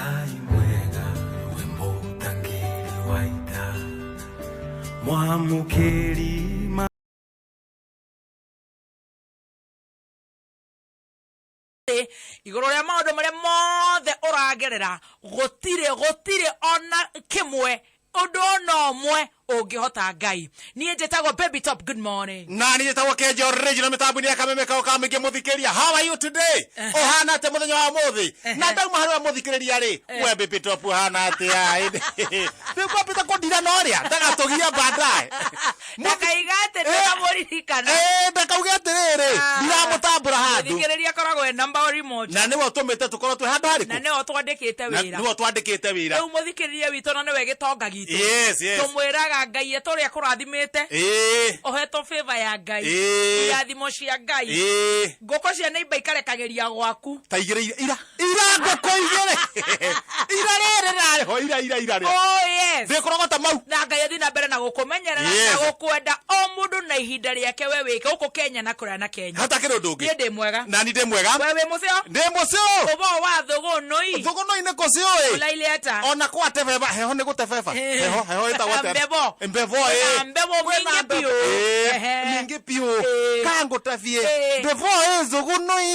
Ngai mwega we mũtangĩri wa ita mwamũkĩri ma Igũrũ rĩa maũndũ marĩa mothe ũragerera, gũtirĩ gũtirĩ ona kĩmwe, ũndũ ona ũmwe ũngĩhota Ngai. Niĩ njĩtagwo Baby Top, good morning. Na niĩ njĩtagwo Kenja Original, mĩtambo-inĩ ya kameme kao ka mũingĩ. Mũthikĩria, how are you today? Ũhana atĩa mũthenya wa ũmũthĩ? Na ndauma harĩ we mũthikĩrĩria rĩ, we Baby Top, ũhana atĩa? Rĩu kwambĩte kũndira na ũrĩa ndagatũgia baadaye. Ndakaiga atĩ ndĩramũririkana. Eh, ndakauge atĩrĩrĩ, ndiramũtambũra handũ. Mũthikĩrĩria akoragwo e namba remote. Na nĩwe ũtũmĩte tũkorwo twĩ handũ harĩkũ. Na nĩwe twandĩkĩte Na wĩra. nĩwe twandĩkĩte wĩra. Rĩu mũthikĩrĩria witũ na nĩwe gĩtonga gitũ. Yes. Tũmwĩraga Ngai etũrĩa kũrathimĩte. Ũhetwo favor ya Ngai. Irathimo cia Ngai. Ngũkũ cia neighbor ikarekagĩria gwaku. Ta igĩrĩ ira ira ngũkũ igĩrĩ ira rĩrĩ rarĩho ira ira ira rĩ. Oh yes. Ndĩkũrogota mau. Na Ngai athiĩ na mbere na gũkũmenyerera na gũkwenda, o mũndũ na ihinda rĩake, we wĩ gũkũ Kenya na kũraya na Kenya. Hatakĩrĩ ũndũ ũngĩ. Niĩ ndĩ mwega. Nani ndĩ mwega. We wĩ mũceo? Ndĩ mũceo. Ũboo wa thũgũnũi? Thũgũnũi nĩ kũceo ĩ. Ũraire ata? Ona kwa tebeba heho nĩ gũtebeba. Heho heho ĩtagwo atĩa? Mbebo. Mbebo ĩ. Kwĩna mbebo Kwĩna mingĩ mbebo. biũ. Mingĩ biũ. Kangũtabie. Mbebo ĩ thũgũnũi.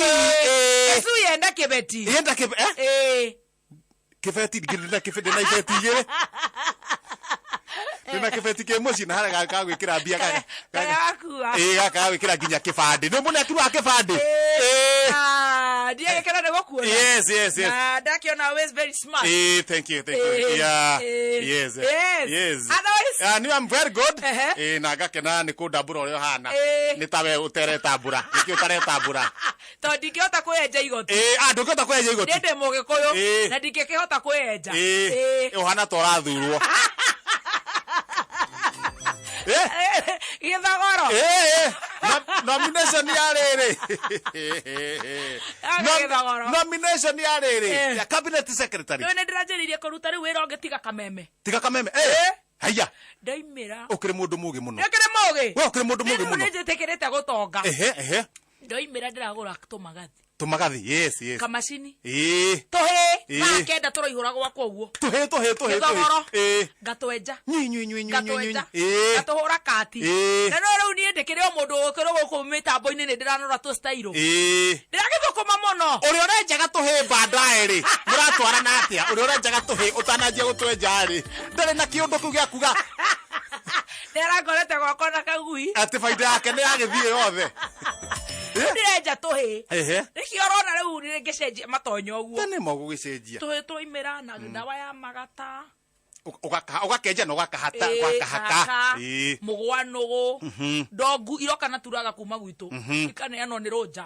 Ĩcu yenda kĩbeti. Yenda kĩbe eh? Kĩbeti ndĩna kĩbeti, ndĩna ibeti igĩrĩ. Ndĩna kĩbeti kĩ mũciĩ na harĩa ga gwĩkĩra mbia Karĩa gakua. Ĩĩ, gaka ga gwĩkĩra nginya kĩbandĩ. Nĩ mũneki wa kĩbandĩ. Ah, ndiagĩkena nĩ gũkuona. Yes. Na ndakiona always very smart. Thank you, thank you. Yeah. Yes. Yes. Otherwise? Yeah, I'm very good. Na ngakena nĩ kũndambũra ũrĩa ũhana. Nĩ ta we ũteretambũra. Nĩkĩ ũtaretambũra? Tondũ ndingĩhota kwĩenja igoti. Ah, ndũngĩhota kwĩenja igoti. Niĩ ndĩ Mũgĩkũyũ na ndingĩkĩhota kwĩenja. Ũhana ta ũrathurwo. Gĩthogoro. Nomination ya rĩrĩ. Aga gĩthogoro. Nomination ya rĩrĩ. Ya cabinet secretary. Rĩu nĩ ndĩranjĩrĩirie kũruta rĩu wĩra ũngĩ tiga kameme. Tiga kameme. Haiya. Ndaimĩra. Ũkĩrĩ mũndũ mũgĩ mũno. Nĩkĩrĩ mũgĩ. We ũkĩrĩ mũndũ mũgĩ Rĩu mũno. nĩ njĩtĩkĩrĩte gũtonga. Ehe ehe. Ndoimĩra ndĩragũra tũmagathi. Tũmagathi. Yes. Kamacini. Tũhĩ. Thaa 9 tũraihũra gwakwa ũguo. Tũhĩ tũhĩ tũhĩ. Gĩthogoro. Ngatwenja. Nyui nyui nyui nyui nyui. Ngatwenja. Ngatũhũra kati. Na no rĩu niĩ ndĩkĩrĩ o mũndũ ũkĩrĩ gũkũ mĩtambo-inĩ, nĩ ndĩranora tũ style. Ndĩragĩthũkũma mũno. Ũrĩa ũrenjaga tũhĩ baadaye rĩ, mũratwarana atĩa? Ũrĩa ũrenjaga tũhĩ ũtananjia gũtwenja rĩ, ndarĩ na kĩũndũ kĩu gĩa kuga Nĩ arakorete gwakwa na kagui. Atĩ baida yake nĩ yagĩthiĩ yothe. Ndĩrenja tũhĩ. Nĩkĩo ũrona rĩu ngĩcenjia matonyo ũguo. Tene mogũgĩcenjia. Tũhĩ twaimĩra na ndawa ya magata. Ũgakenja na ũgakahata ũgakahaka. Haka, mũgwanũgũ, ndongu iroka na turaga kuma gwitũ, ikaneanwo nĩ rũnja.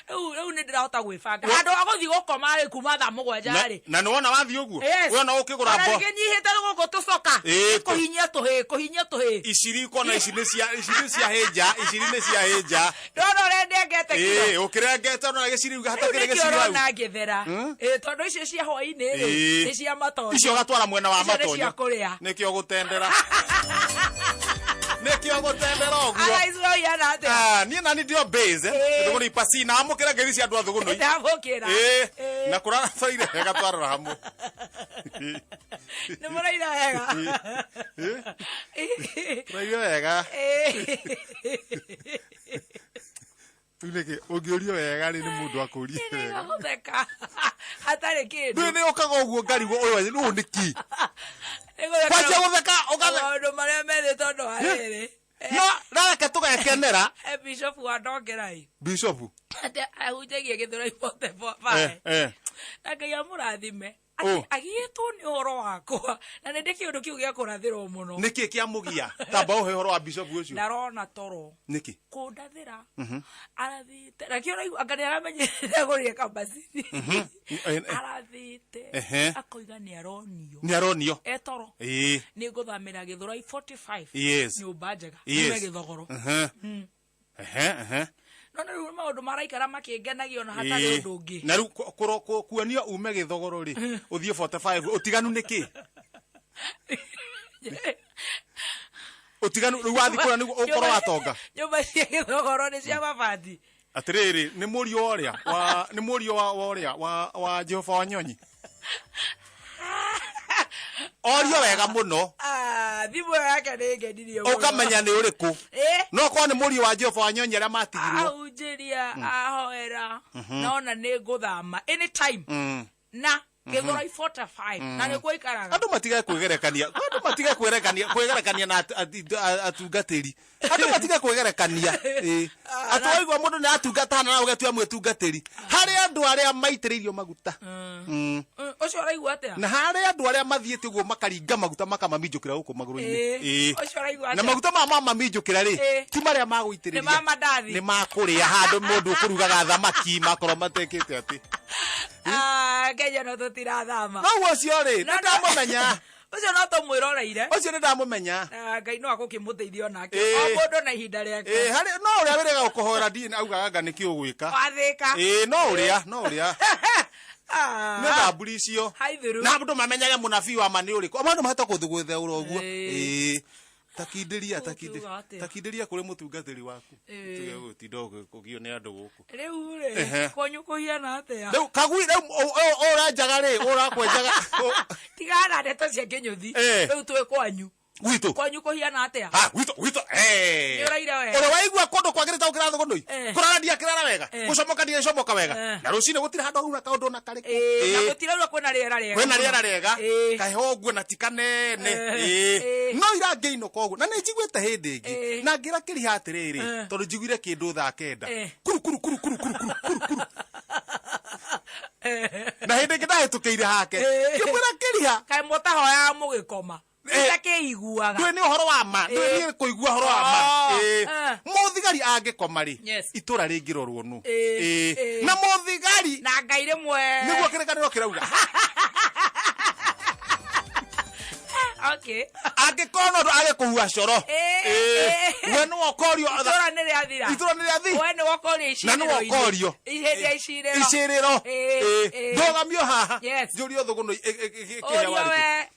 Rĩu nĩ ndĩrahota gwĩbanga handũ ha gũthiĩ gũkoma rĩ kuma thaa 7 rĩ. Na nĩ wona wathiĩ ũguo. Yes. Wona ũkĩgũra Ona mbo. nĩkĩnyihĩte gũkũ tũcoka. Kũhinyia tũhĩ, kũhinyia tũhĩ. Iciri kona ici nĩ cia, ici nĩ cia hĩnja, iciri nĩ cia hĩnja. Ndona ũrĩa ndengete kiro. Ũkĩrengete ona gĩciri Rĩu hatakĩrĩ nĩkĩo gĩciri hau. ũrona ngĩthera. Tondũ icio cia hwaĩ-inĩ rĩ, nĩ cia matonyo. Icio ũgatwara mwena wa Icio nĩ matonyo. cia kũrĩa. Nĩkĩo gũtendera. Nĩkĩo gũtendera ũguo. Otherwise we ũhiana atĩa? Ah, niĩ nani ndio base. Thũgũnũi pasina amũkĩra ngeithi cia andũ a Thũgũnũi. Ndamũkĩra. Na kũrarabaire wega twarora hamwe. Nĩ mũraira wega. Tũraire wega. Rĩu nĩkĩ ũngĩũrio wega rĩ, nĩ mũndũ akũrie wega. Gũtheka hatarĩ kĩndũ. Ndũĩ nĩ ũkaga ũguo ngarigwo ũyũ ũyũ nĩ kĩ? Kwanjia gũtheka ũgathe. Maũndũ marĩa methĩ tondũ wa rĩrĩ. No reke tũgekenera. Bishop wa Ndongerai. Bishop. Atĩ ahunjagia Gĩthũrai 45. Na Ngai amũrathime. Atĩ agiĩtwo nĩ ũhoro wakwa na nĩ ndĩ kĩũndũ kĩu gĩa kũrathĩrwo mũno. Nĩkĩ kĩamũgia? Tamba ũhe ũhoro wa bishop ũcio. Ndarona toro. Nĩkĩ? Kũndathĩra. Arathĩte. Na kĩo ũraigua anga nĩ aramenyerete kũrĩa kambacini. Arathĩte. Akoiga nĩ aronio. Nĩ aronio. E toro. Nĩ ngũthamĩra Gĩthũrai 45. Nyũmba njega. Nyume Gĩthogoro. Ehe, ehe. No nĩ rĩu maũndũ maraikara makĩngenagia ona hatarĩ ũndũ ũngĩ. Na rĩu kuonio ume Gĩthogoro rĩ, ũthiĩ 45, ũtiganu nĩ kĩ? Ũtiganu rĩu wathiĩ kũrĩa nĩguo ũkorwo watonga. Nyũmba cia Gĩthogoro nĩ cia mabati. Atĩrĩrĩ, nĩ mũriũ wa ũrĩa wa, nĩ mũriũ wa ũrĩa wa Jehova wa Nyonyi. Orio wega mũno. Ah, thimũ ĩyo yake nĩ ngenirie mũno. Ũkamenya nĩ ũrĩkũ. No korwo nĩ mũriũ wa Jehova Wanyonyi arĩa matigirwo. Ahunjĩria, ahoera, nona nĩ ngũthama anytime na Gĩthũrai 45 na nĩkuo ikaraga. Andũ matige kwĩgerekania, andũ matige kwĩgerekania, kwĩgerekania na atungatĩri. Andũ matige kwĩgerekania. Ĩĩ. Atĩ waigua mũndũ nĩ atungata na ũgetua mwĩtungatĩri. Harĩ andũ arĩa maitĩrĩirio maguta. Ũcio ũraigua atĩa? Na harĩ andũ arĩa mathiĩte ũguo makaringa maguta makamaminjũkĩra gũkũ magũrũ-inĩ. Ĩĩ. Ũcio ũraigua Na atĩa? maguta maya mamaminjũkĩra rĩ, Ĩĩ. ti marĩa ma gũitĩrĩria. Nĩ ma mandathi. Nĩ ma kũrĩa handũ mũndũ ũkũrugaga thamaki makorwo matekĩte atĩ. Ah, Kenya no tũtirathama. No ũcio rĩ, No, nĩ no. ndamũmenya. Ũcio no tũmwĩroreire. Ũcio nĩ ndamũmenya. Ah, Ngai no agũkĩmũteithia onake. Ĩĩ. O mũndũ na ihinda rĩake. Ĩĩ, harĩ no ũrĩa wĩrĩga gũkũhoera ndiĩ augaga anga nĩkĩ ũgwĩka. Wathĩka. Ĩĩ, no ũrĩa, no ũrĩa. Ah. Nĩ thamburi icio. Haithuru. Na andũ mamenyage mũnabii wa ma nĩ ũrĩkũ. Andũ mahota gũthũgũtheũra ũguo. Ĩĩ. Ĩĩ. Takindĩria, Ũngiuga takindĩria, atĩa? takindĩria kũrĩ mũtungatĩri waku. Ĩĩ. Tuge gũtinda ũkĩgio nĩ andũ gũkũ. Rĩu rĩ, Ehe. kwanyu kũhiana atĩa? Rĩu kagui rĩu ũrenjaga rĩ, ũrakwenjaga Tigana na ndeto cia kĩnyũthi. Ĩĩ. Rĩu twĩ kwanyu. gwitũ. Kwanyu kũhiana atĩa? Ha, gwitũ, gwitũ, eh. Nĩ ũraire wega. Ũrĩa waigua kũndũ kwagĩrĩte gũkĩra thũgũnũi. Eh. Kũrara ndiakĩrara wega. Eh. Gũcomoka ndiagĩcomoka wega. Eh. Na rũcinĩ gũtirĩ handũ haura kaũndũ ona karĩkũ. Ĩĩ, na Ĩĩ. gũtiraura kwĩna rĩera rĩega. Kwĩna rĩera rĩega. Ĩĩ. Kaheho ũguo na ti kanene. Eh. Ĩĩ. Ĩĩ. No ira ngĩinũka ũguo. Na nĩ njiguĩte hĩndĩ ĩngĩ. Ĩĩ. Na ngĩra kĩriha atĩrĩrĩ, Eh. tondũ njiguire kĩndũ thaa kenda. Eh. Kuru kuru kuru kuru kuru kuru kuru kuru. Na hĩndĩ ĩngĩ ndahĩtũkĩire hake. Ĩĩ. Ngĩmwĩra kĩriha. Kaĩ mũtahoyaga mũgĩkoma? Eh. Itakĩiguaga. Ndũĩ nĩ ũhoro wa ma, ndũĩ Ĩĩ. nĩ kũigua ũhoro wa ma. Oh, Ĩĩ. eh. Mũthigari angĩkoma rĩ, Yes. itũra rĩngĩrorwo nũ. Ĩĩ, Ĩĩ. ĩĩ. Na mũthigari Na Ngai rĩmwe. nĩguo kĩrĩkanĩro kĩrauga. Okay. Angĩkorwo no age kũhua coro. Ĩĩ, Ĩĩ. ĩĩ. We nĩwe ũkorio. Itũra nĩ rĩathira. Itũra nĩ rĩathi. We nĩwe ũkorio Na nĩwe icirĩro-inĩ. ũkorio. Hĩndĩ ya icirĩro. Icirĩro. Ĩĩ, Ĩĩ. ĩĩ. Ndũgamio haha. Yes. Njũrio thũgũnũ Ũrio kĩheo warĩkũ. we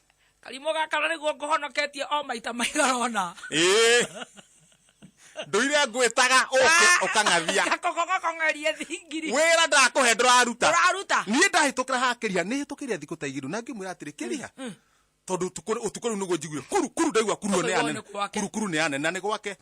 karimũ gaka na nĩguo ngũhonoketie o maita maigana ũna. Ĩĩ. Ndũire ngwĩtaga ũke ũkang'athia. Gakũkong'erie thingiri. Wĩra ndakũhe ndũraruta. Ũraruta. Niĩ ndahĩtũkĩra hakĩria nĩ hĩtũkĩire thikũ ta igĩrĩ na ngĩmwĩra atĩrĩ kĩriha tondũ ũtukũ rĩu nĩguo njiguire kuru kuru ndaigua kuru ĩyo nĩ Ũkaigua yanene nĩ gwake. kuru kuru nĩ yanene na nĩ gwake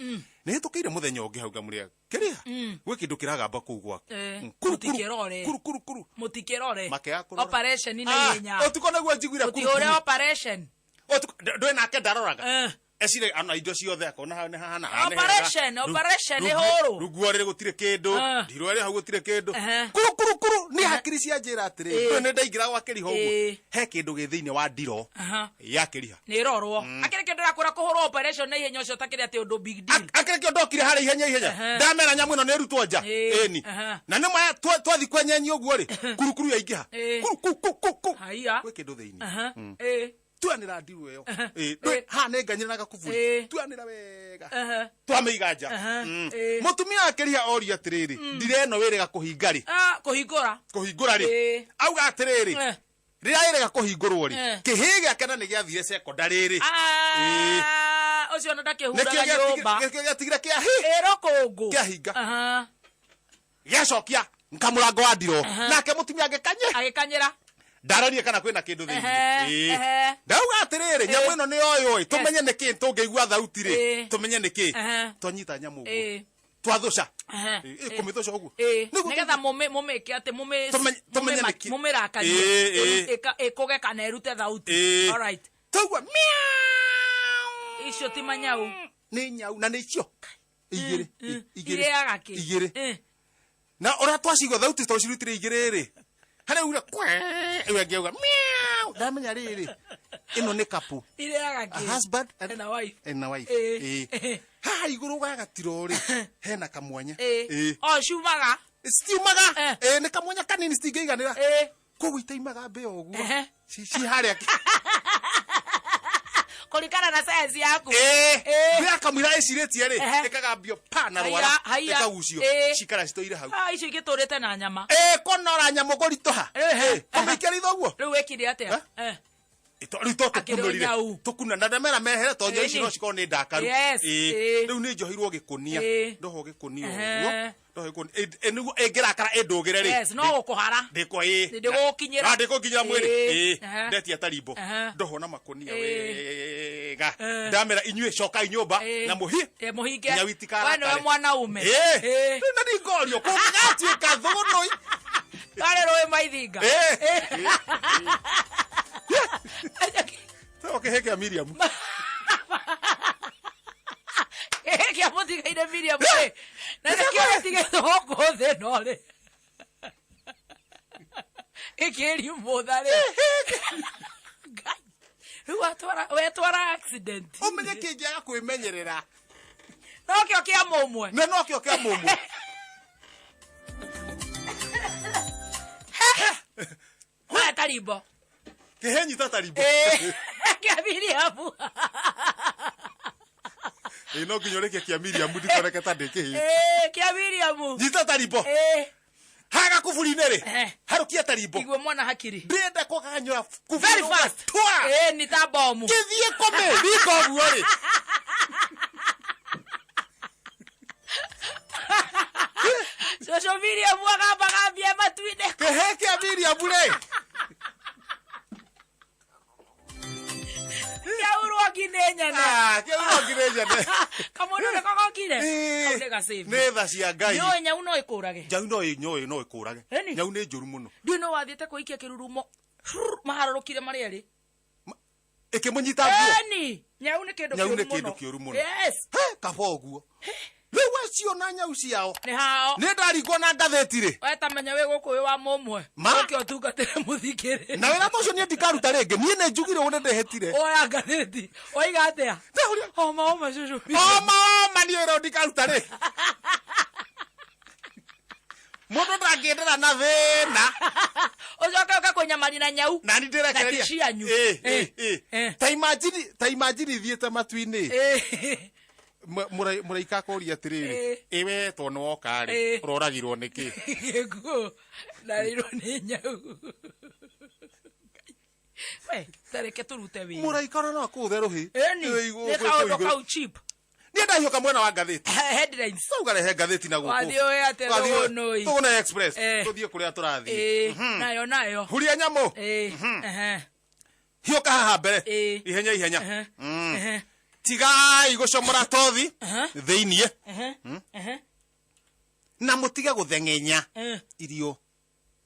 nĩ hĩtũkĩire mũthenya ũngĩ hau ngamwĩra kĩriha gwĩ kĩndũ kĩragamba kũu gwaku. Eh, Kuru kuru mũtikĩrore. kuru kuru kuru Mũtikĩrore. Makĩaga kũrora. Operation na Ah, ihenya. ũtukũ nĩguo njiguire kuru Mũtihũre kuru operation. Ũtukũ- ndũĩ nake ndaroraga Eh. ecire ana indo ciothe akona hau nĩ hahana haha nĩ hega. Operation, operation, nĩ hũrũ. Runguo rĩrĩ gũtirĩ kĩndũ Ah. ndirwa rĩ hau gũtirĩ kĩndũ Ehe. kuru kuru kuru nĩ hakiri cia njĩra atĩrĩ Ĩĩ. ndũĩ nĩ ndaingĩra gwa kĩriha ũguo Ĩĩ. he kĩndũ gĩ thĩinĩ wa ndiro Aha. ya kĩriha Nĩ ĩrorwo. Akĩrĩ kĩndũ ndĩrakwĩra kũhũrwo operation na ihenya ũcio ũtakĩrĩ atĩ ũndũ big deal. Akĩrĩ kĩo ndokire harĩa ihenya ihenya Ehe. ndamera nyamũ ĩno nĩ ĩrutwo nja Ĩĩ. ĩni Ehe. na nĩ maya twathi kwenyenyi ũguo rĩ kurukuru yaingĩha Ĩĩ. kuru ku ku ku ku Haiya. gwĩ kĩndũ thĩinĩ Aha. Ĩĩ. tuanĩra ndiru ĩyo Ĩĩ, Ĩĩ. ndũĩ haha nĩ nganyĩra na gakuburi Ĩĩ. tuanĩra wega Aha. twamĩiga nja Aha. Ĩĩ. Mũtumia akĩriha oria atĩrĩrĩ ndira ĩno wĩrĩga kũhinga rĩ Ah, kũhingũra. kũhingũra rĩ Ĩĩ. auga atĩrĩrĩ Eh. rĩrĩa ĩrĩga kũhingũrwo rĩ Eh. kĩhĩ gĩake na nĩ gĩathire cekondarĩ rĩ Ah, ũcio ona nĩkĩo ndakĩhuraga nyũmba. gĩatigire kĩahi Ĩro kũngũ. Kĩahinga. Aha. gĩacokia kamũrango wa ndiro nake mũtumia agĩkanye Agĩkanyĩra. ndarorire kana kwĩna kĩndũ thĩinĩ Ehe, Ĩĩ. ehe. Ndauga atĩrĩrĩ nyamũ ĩno nĩ yoyũ ĩ tũmenye nĩkĩ tũngĩigua thauti rĩ Ĩĩ. tũmenye nĩkĩ Ehe. twanyita nyamũ ũguo Ĩĩ. twathũca Ehe. Ĩĩ, kũmĩthũca ũguo Ĩĩ. Nĩguo Nĩgetha mũmĩke atĩ Tũmenye nĩkĩ. mũmĩrakarie. Ĩĩ, ĩĩ. Ĩkũge kana ĩrute thauti. Ĩĩ. Alright. twaigua miau Icio ti manyau. nĩ nyau na nĩ icio igĩrĩ igĩrĩ Irĩaga kĩ? igĩrĩ Eh. na ũrĩa twacigua thauti tondũ cirutire igĩrĩ rĩ harĩa ura kwe ĩyo ĩngĩ auga miau ndamenya rĩrĩ ĩno nĩ kapu Irĩaga a kĩ? husband And a wife. and a wife. Ĩĩ. Ĩĩ. Haha igũrũ ga gatiro rĩ hena kamwanya. Ĩĩ. Ĩĩ. O ciumaga. Citiumaga. Eh. Ĩĩ nĩ kamwanya kanini citingĩiganĩra. Ĩĩ. Koguo itaimaga mbĩa ũguo. Ehe. Ci harĩa. Kũringana na size yaku. Ĩĩ. Ĩĩ. Mbĩa kamũira ĩcirĩtie rĩ Ehe. ĩkagambio pa na Haiya, rwara haiya. ĩkagucio Ĩĩ. cikara citũire hau. Ah, icio ingĩtũrĩte na nyama. Ĩĩ kũnora nyamũ kũritũha. Ehe. Ĩĩ. Kũmĩikia ritho ũguo. Rĩu wĩkire atĩa? Eh? Eh. Rĩu to Akĩrĩ tũkunũrire nyau. tũkuna na ndamera mehere to njohi ici Ĩni. no cikorwo nĩ ndakaru Yes, Ĩĩ. ĩĩ. rĩu nĩ njohirwo gĩkũnia Ĩĩ. ndohwo gĩkũnia Ehe. ũguo ndohwo gĩkũnia nĩguo ĩngĩrakara ĩndũgĩre rĩ Yes, no gũkũhara. ndĩko ĩ Ndĩgũgũkinyĩra. Na ndĩgũkinyĩra mwĩrĩ Ĩĩ. ĩ Ehe. ndetia tarimbo Ehe. ndohwo na makũnia Ĩĩ. wega Ehe. ndamera inyuĩ cokai nyũmba Ĩĩ. na mũhi Ĩĩ, mũhinge. Nyau itikarakare. We nĩwe mwanaume. Ĩĩ. Ĩĩ. Rĩu na ndingorio kũngĩgatuĩka thũgũnũi Karĩ rũĩ maithinga. Ĩĩ. Kĩhĩ kĩa Miriam Kĩhĩ kĩa mũtigaire Miriam rĩ. Na nĩkĩo gĩtigĩtwo gũkũ thĩ ĩno rĩ. Gĩkĩrimũtha rĩ. Ngai. Rĩu watwara wetwara accident. ũmenye kĩngĩaga kwĩmenyerera Nokĩo kĩa mũmwe. na nokĩo kĩa mũmwe We tarimbo. kĩhĩ nyita tarimbo Ĩĩ. Kĩa Miriam. Ĩĩ, no nginya ũrĩkie kĩa Miriam ndikoneke ta ndĩ kĩhĩ Ĩĩ, kĩa Miriam. nyita tarimbo Ĩĩ. haga kuburi-inĩ rĩ Ehe. harũkia tarimbo Igue mwana hakiri. ndĩrenda kũganyũra Very fast. twa Ĩĩ, ni ta bomu. kĩthiĩ kũmĩ riko ũguo rĩ Cũcũ Miriam agambagambia matu-inĩ. kĩhĩ kĩa Miriam rĩ Kĩaurwo ngi nĩ nyene. Ah, kĩaurwo ngi nĩ nyene Kamũndũ nĩko gokire. Ĩĩ, Kau nĩ gacĩbi. nĩ tha cia Ngai Nĩũĩ nyau no ĩkũrage. nyau no ĩ- no ĩkũrage Ĩni. nyau nĩ njũru mũno Ndiũĩ no wathiĩte kũikia kĩrurumo. Maharũrũkire marĩ erĩ. ĩkĩmũnyita nguo Ĩni. Nyau nĩ kĩndũ Nyau nĩ kĩũru kĩndũ mũno. kĩũru mũno. Yes. He, kaba ũguo rĩu acio na nyau ciao Nĩ hao. nĩ ndaringwo na ngathĩti rĩ We ta menya wĩ gũkũ wĩ wa mũmwe. Ma. Ũke ũtungatĩre mũthikĩrĩria. na wĩra ta ũcio niĩ ndikaruta rĩngĩ niĩ nĩ njugire ũũ nĩ ndĩhĩtire Oya ngathĩti. Oiga atĩa? Homa homa cũcũ. oma oma niĩ wĩra ũyũ ndikaruta rĩ mũndũ ndangĩendera na thĩna Ũcoke ũke kũnyamari na nyau. nani ndĩrekereria Na ti cianyu. Ĩ, ĩ, Eh, ĩ. eh. ta imagine ta imagine thiĩte matu-inĩ Ĩĩ. Mũraika akũria atĩrĩrĩ Eh. ĩ we to nĩ woka rĩ Eh. ũroragirwo nĩkĩ Gĩkuũ. Ndarĩirwo nĩ nyau. We, ta reke tũrute wĩra. mũraika ona no akũũthe rũhĩ Ĩni, Ĩ, igũrũ, nĩ kwĩ kaũndũ kũu igũrũ. kau cheap. niĩ ndahiũka mwena wa ngathĩti Headlines. tauga rehe ngathĩti na gũkũ Wathiĩ ũĩ atĩa Wathiĩ ũĩ- Thũgũnũi. Thũgũnũi Express Eh. tũthiĩ kũrĩa tũrathiĩ Ĩĩ, nayo nayo. huria nyamũ Ĩĩ, ehe, hiũka haha mbere Ĩĩ. ihenya ihenya ehe, Mm. ehe, tigai gũcomora tothi Aha. thĩiniĩ ehe, ehe, na mũtige gũtheng'enya eh, irio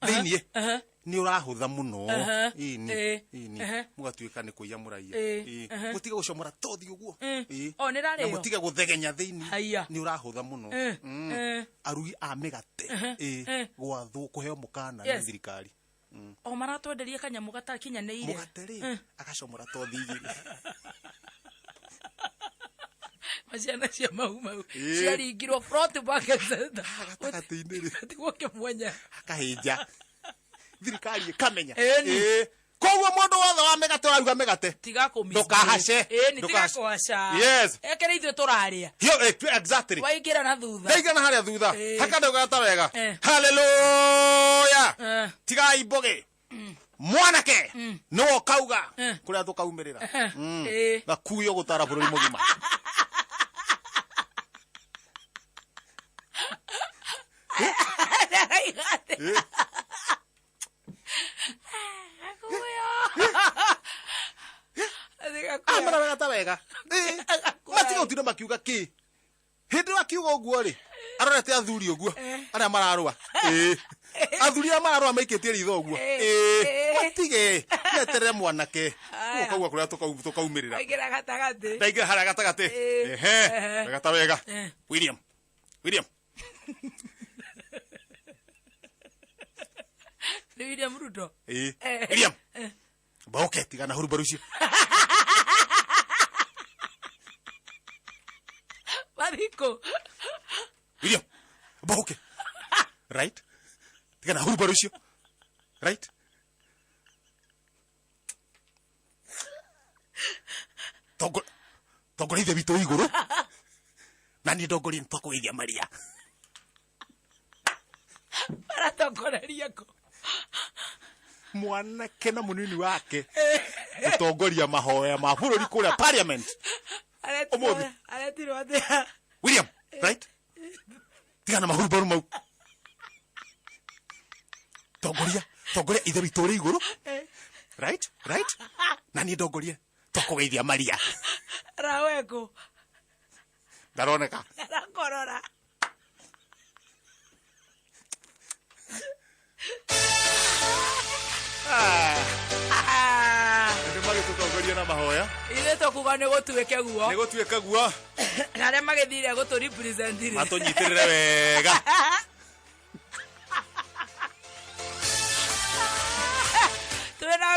thĩiniĩ ehe. nĩ ũrahũtha mũno Aha. Ĩni, Ĩĩ. ĩni. Ehe. mũgatuĩka nĩ kũiya mũraiya Ĩĩ. Ĩĩ. Ehe. mũtige gũcomora tothi ũguo Mm. Ĩĩ. O, nĩ na rarĩo? mũtige gũthegenya thĩiniĩ Haiya. nĩ ũrahũtha mũno Eh, Mm. eh. arugi a mĩgate Ĩĩ. Eh. gwathwo kũheo mũkana nĩ Yes. thirikari O maratwenderia kanyamũ gatakinyanĩire. mũgate rĩ agacomora tothi igĩrĩ Maciana cia mau mau. Ĩĩ. Ciaringirwo front back and center. Gatagatĩ-inĩ rĩ. Gatigwo kĩmwenya. akahĩnja thirikari ĩkamenya Ĩni. Ĩĩ. koguo mũndũ wothe wa mĩgate ũraruga mĩgate Tiga kũ Ndũkahace. Ĩni, tiga Ndũkahace. kũhaca. Yes. Ekere ithuĩ tũrarĩa. Hiyo, eh, exactly Waingĩra na thutha. ndaigana harĩa thutha Ĩĩ. hakandũgata wega Eh. haleluya Eh. tigai mbũgĩ mwanake nĩwe ũkauga Eh. kũrĩa tũkaumĩrĩra Eh. Ĩĩ. gakuyo gũtara bũrũri mũgima Araiga atĩa? Ĩĩ. Gakuyo. Atĩ gakuyo. amara wega Ĩĩ. matiga gũtinda makiuga kĩ hĩndĩ ĩyo akiuga ũguo rĩ arorete athuri ũguo arĩa mararũa Ĩĩ. athuri arĩa mararũa maikĩtie ritho ũguo Ĩĩ. Ĩĩ. Ĩĩ. matige meterere mwanake Aya. ũkauga kũrĩa tũkaumĩrĩra Waingĩra gatagatĩ. ndaingĩra harĩa gatagatĩ Ĩĩ. ehe Ehe. wega ta wega Eh. William William Nĩ William Ruto. Ĩĩ. Eh. William mbaũke tigana hurubaru icio Mathiko. William mbaũke right tigana hurubaru icio right tongoria ithe witũ igũrũ na niĩ ndongorie nĩ twakũgeithia maria Maratongoreria kũ? mwanake na mũnini wake Gũtongoria mahoya ma bũrũri kũrĩa parliament. Ũmũthĩ. Aretirwo atĩa? William, right? Tigana mahurubaru mau. Tongoria, tongoria ithe witũ ũrĩ igũrũ. Right? Right? Na niĩ ndongorie. Twakũgeithia Maria. Raweko. Ndaroneka. Arakorora. Ah. Nĩ magĩtũtongoria na mahoya. Ithuĩ tũkuga nĩ gũtuĩke guo. Nĩ gũtuĩka guo. Na arĩa magĩthire gũtũ represent rĩ. Matũnyitĩrĩre wega. Twĩna